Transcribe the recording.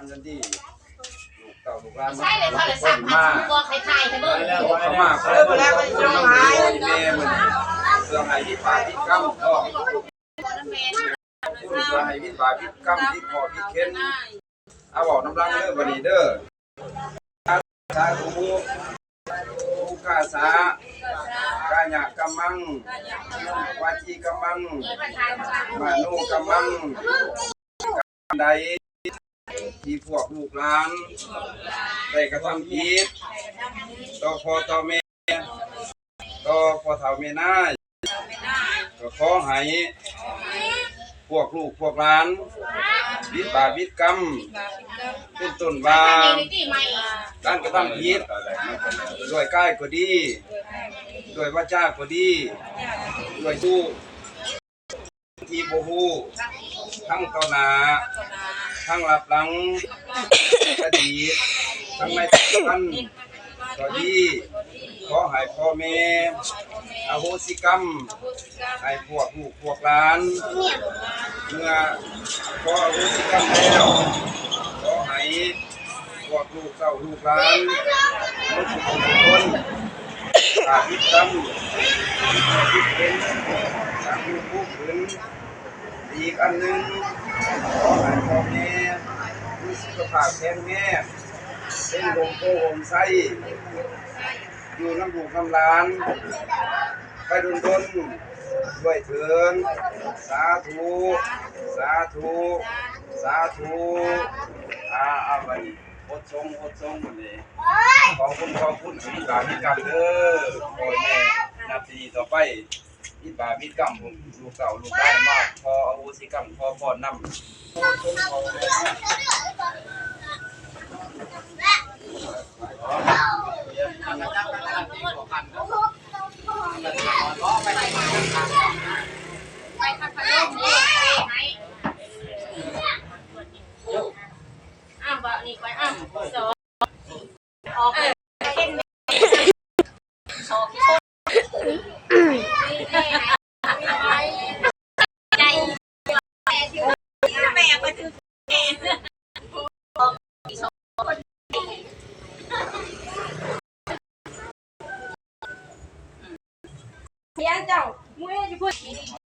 ເງິນທີ່ລູກເຕົ້າລູກຫຼານ ໃຊ້ເລີຍໂທລະສັບ ມາ ບອກໃຫ້ຖ່າຍໃຫ້ເບິ່ງ ເອົາມາ ເອີ ເພິ່ນມາ ເພິ່ນມາ ເພິ່ນມາ ເພື່ອໃຫ້ມີບາບມີກຳເນາະ ເພື່ອໃຫ້ມີບາບມີກຳ ມີຂໍ້ມີເຂັນ ເອົາເວົ້ານຳຫຼັງເດີ ບັດນີ້ເດີ ສາທຸ ອຸຄາສະ ກາຍະກຳມັງ ວາຈີກຳມັງ ມະໂນກຳມັງ ກຳໃດ ທີ່ພວກລູກຫຼານໄດ້ກະທຳຜິດຕໍ່ພໍ່ຕໍ່ແມ່ ຕໍ່ພໍ່ເຖົ້າແມ່ນາຍ ກໍຂໍໃຫ້ພວກລູກພວກຫຼານຜິດບາບຜິດກຳ ເປັນຕົ້ນວ່າການກະທຳຜິດດ້ວຍກາຍກໍດີ ດ້ວຍວາຈາກໍດີ ດ້ວຍ ທີ່ບໍ່ຮູ້ ທັງຕໍ່ໜ້າ ທັງລັບຫຼັງ ອະດີດ ທັງໃນປັດຈຸບັນກໍດີ ຂໍໃຫ້ພໍ່ແມ່ອະໂຫສິກຳໃຫ້ພວກລູກພວກຫຼານ ເມື່ອຂໍອະໂຫສິກຳແລ້ວ ຂໍໃຫ້ ພວກລູກເຕົ້າລູກຫຼານ ໝົດທຸກຄົນ ຖ້າຜິດກຳ ຜິດເປັນ ຖ້າຮູ້ຮູ້ຂຶ້ນ. ອີກອັນໜຶ່ງ ຂໍໃຫ້ພໍ່ແມ່ມີສຸຂະພາບແຂງແຮງ ເປັນຮົ່ມໂພຮົ່ມໄຊ ຢູ່ນຳລູກນຳຫຼານ ໄປດົນໆ ດ້ວຍເທີນ ສາທຸ ສາທຸ ສາທຸ. ອາ ອາ ບັດນີ້ ອົດຊົງ ອົດຊົງ ບັດນີ້ ຂອບຄຸນ ຂອບຄຸນ ມີບາບມີກຳເດີ ພໍ່ແມ່ ນັບແຕ່ນີ້ຕໍ່ໄປ ມີບາບມີກຳ ພວກລູກເຕົ້າລູກຫຼານມາ ຂໍອະໂຫສິກຳ ຂໍພອນນຳ. ອ້າວ ບາດນີ້ຂ້ອຍອ້ຳ ສອງ ອອກ ສອງ ເສຍເຈົ້າ ມື້ນີ້ຢູ່ພຸ້ນ.